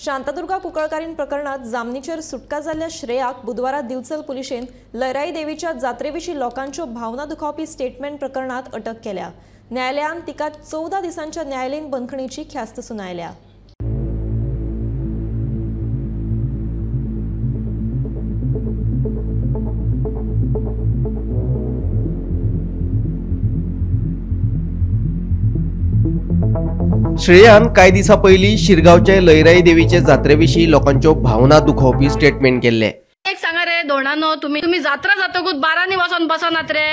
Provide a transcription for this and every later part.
शांतादुर्गा कुंकळकारीन प्रकरणात जामनीचेर सुटका जाल्ल्या श्रेयाक बुधवारा दिवचल पुलिशेन लयराई देवीच्या जात्रेविशीं लोकांच्यो भावना दुखावपी स्टेटमेंट प्रकरणात अटक केल्या. न्यायालयान तिका 14 दिसांच्या न्यायालयीन बंदखणीची ख्यास्त सुनायल्या. श्रेयान कांय दिसां पयलीं शिरगांवचे लयराई देवीचे जात्रे विशीं लोकांच्यो भावना दुखोवपी स्टेटमेंट केल्ले. एक सांगा रे धोणानो, तुम्ही तुम्ही जात्रा जातकूच बारांनी वचोन बसनात रे.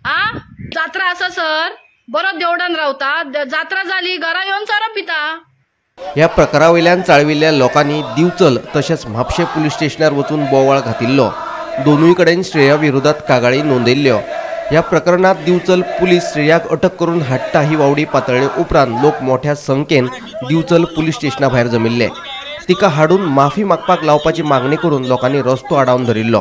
आ जात्रा आसा सर बरो देवडान रावता, जात्रा जाली घरा येवन सोरो पिता. ह्या प्रकारा वयल्यान चाळविल्ल्या लोकांनी दिवचल तशेंच म्हापशें पुलीस स्टेशनार वचून बोवाळ घातिल्लो. दोनूय कडेन श्रेया विरोधात कागाळी नोंदयल्ल्यो. ह्या प्रकरणात दिवचल पुलीस श्रेयाक अटक करून हाडटा ही वावडी पातळ्ळे उपरांत लोक मोठ्या संख्येन दिवचल पुलीस स्टेशना भायर जमिल्ले. तिका हाडून माफी मागपाक लावपाची मागणी करून लोकांनी रस्तो आडावन धरिल्लो.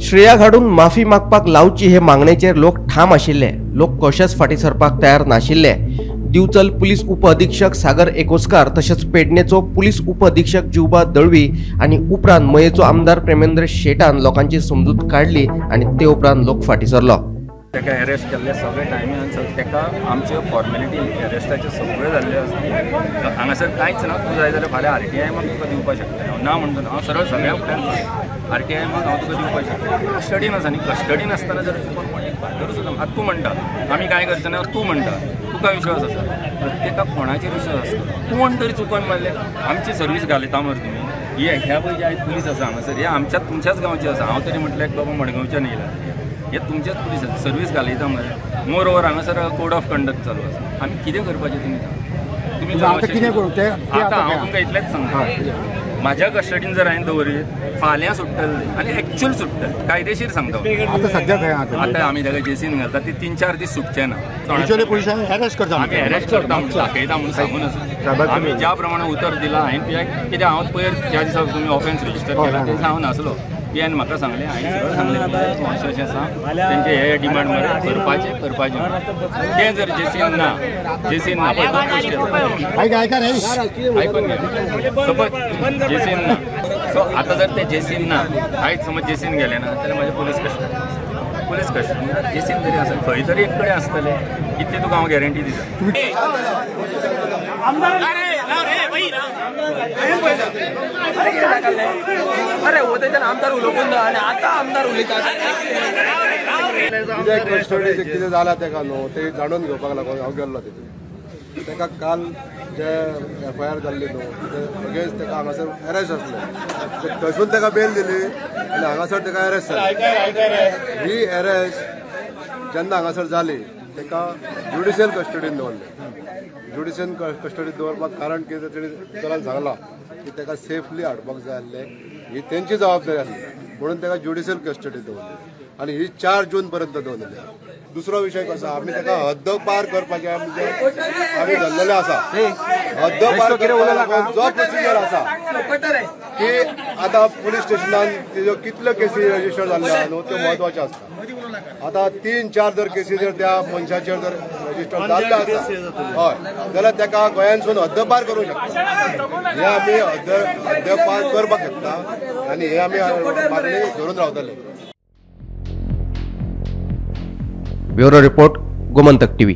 श्रेयाक हाडून माफी मागपाक लावची हे मागणेचेर लोक ठाम आशिल्ले. लोक कशेच फाटीं सरपाक तयार नाशिल्ले. दिवचल पुलीस उपअधीक्षक सागर एकोस्कार तशेंच पेडणेचो पुलीस उपअधीक्षक जिवबा दळवी आनी उपरांत मयेचो आमदार प्रेमेंद्र शेटान लोकांची समजूत काडली आनी ते उपरांत लोक फाटीं सरलो. ताका अरेस्ट केल्ले सगळे टायमींग ताका आमच्यो फॉर्मेलिटी अरेस्टाच्यो सगळ्यो जाल्ल्यो आसा. हांगासर कांयच ना, तूं जाय जाल्यार फाल्यां आरटीआय माग तुका दिवपाक शकता. हांव ना म्हणटना हांव सरळ सगळ्या फुड्यान आरटीआय माग हांव तुका दिवपाक शकता. कस्टडीन आसा न्ही, कस्टडीन आसतना जर चुकून कोण एक फातर सुद्दां आतां तूं म्हणटा आमी कांय करचें ना, तूं म्हणटा तुका विश्वास आसा, प्रत्येकाक कोणाचेर विश्वास आसता. कोण तरी चुकोन मारले आमची सर्वीस घालयता मरे तुमी. हे ह्या पळय जे आयज पुलीस आसा हांगासर हे आमच्या तुमच्याच गांवचे आसा. हांव तरी म्हटल्यार बाबा मडगांवच्यान येयला, हे तुमचेच पुलीस आसा, सर्वीस घालयता मरे. मोर ओवर हांगासर कोड ऑफ कंडक्ट चालू आसा. आमी कितें करपाचें तुमी तुमी आतां हांव तुमकां इतलेंच सांगता, म्हाज्या कस्टडीन जर हांवें दवरीत फाल्यां सुट्टले आनी एक्चुअल सुट्टले, कायदेशीर सांगता. आतां आमी ताका जेसीन घालता ती 3-4 दीस सुटचे ना. आमी अरेस्ट करता म्हणून दाखयता म्हणून सांगून आसा. आमी ज्या प्रमाणे उतर दिलां हांवें पियाक, कित्याक हांव पयर ज्या दिसा तुमी ऑफेन्स रजिस्टर केला त्या दिसा हांव नासलो. पियान म्हाका सांगलें, हांवें सगळें सांगलें तूं अशें अशें सांग, तेंचे हे डिमांड मरे करपाचें करपाचें. तें जर जेसीन ना, जेसीन ना पळय दोन गोश्टी आयकून घे, सपोज जेसीन ना, सो आतां जर ते जेसीन ना आयज समज जेसीन गेलें ना जाल्यार म्हाजें पुलीस कस्टडी, पुलीस कस्टडी जेसीन तरी आसा खंय तरी एक कडेन आसतलें, इतली तुका हांव गॅरंटी दिता. आमदार उलोवंक ना आनी आतां आमदार उलयता. कित्याक कस्टडीचें कितें जालां तेका न्हू तें जाणून घेवपाक लागून हांव गेल्लो तितून. तेका काल जे एफआयआर जाल्ली न्हू ते अगेन्स्ट तेका हांगासर अरेस्ट आसले, थंयसून तेका बेल दिली आनी हांगासर तेका अरेस्ट जाली. ही अरेस्ट जेन्ना हांगासर जाली तेका ज्युडिशियल कस्टडीन दवरलें. ज्युडिशियल कस्टडीत दवरपाक कारण कितें तेणी उतरान सांगलां की तेका सेफली हाडपाक जाय आसलें, ही तेंची जबाबदारी आसली म्हणून तेका ज्युडिशियल कस्टडीत दवरली आनी ही 4 जून पर्यंत दवरलेली. दुसरो विशय कसो, आमी तेका हद्द पार करपाचे म्हणजे आमी धरलेले आसा. हद्द पार करपाक जो प्रोसिजर आसा की आतां पुलीस स्टेशनान तेज्यो कितल्यो केसी रजिस्टर जाल्ल्यो आहा न्हू त्यो म्हत्वाच्यो आसता. आतां 3-4 जर केसी जर त्या मनशाचेर जर रजिस्टर जाल्ल्यो आसा हय जाल्यार तेका गोंयांतसून हद्दपार करूंक शकता. हे आमी हद्दपार करपाक शकता आनी हे आमी मागणी धरून रावतले. Bureau report, Gomantak TV.